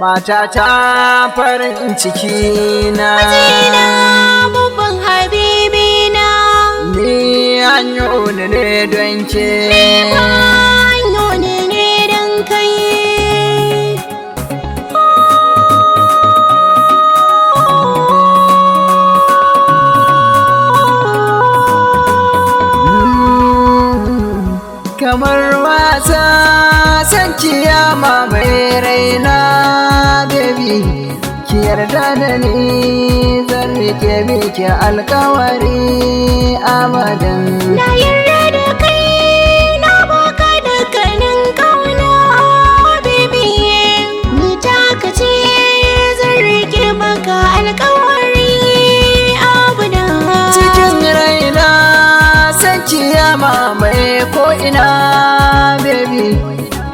Matata farin ciki na. Mijina, babban habibina. Ni an yi ne don ke. Ni ne don kai. Kamar wasa san kiyama mai raina, baby, ki yarda da ni, zan rike miki alkawari abadan. Na yarda da kai, na baka dukkanin kauna, baby. Ni taka ce, zan rike maka alkawari abuda. Cikin raina san kiyama mai ko ina, baby,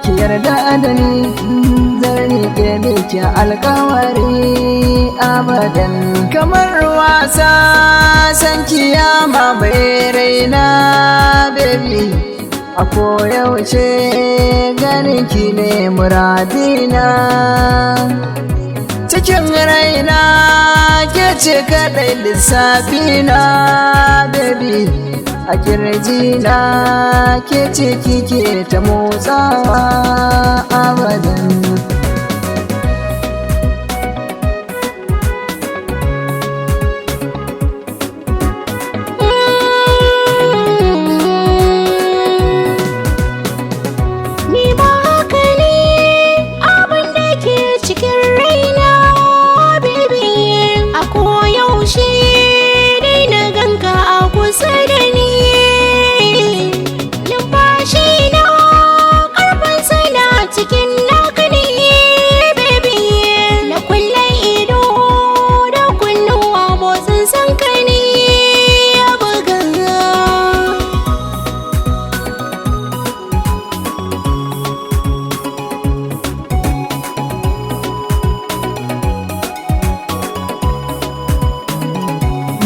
ki yarda da ni, zan rike miki alkawari abadan. Kamar wasa san kiyama mai raina, baby, a koyaushe ganin ki ne muradina. Cikin raina ke ce kaɗai lissafina, baby, a kirjina ke ce kike ta motsawa abadan.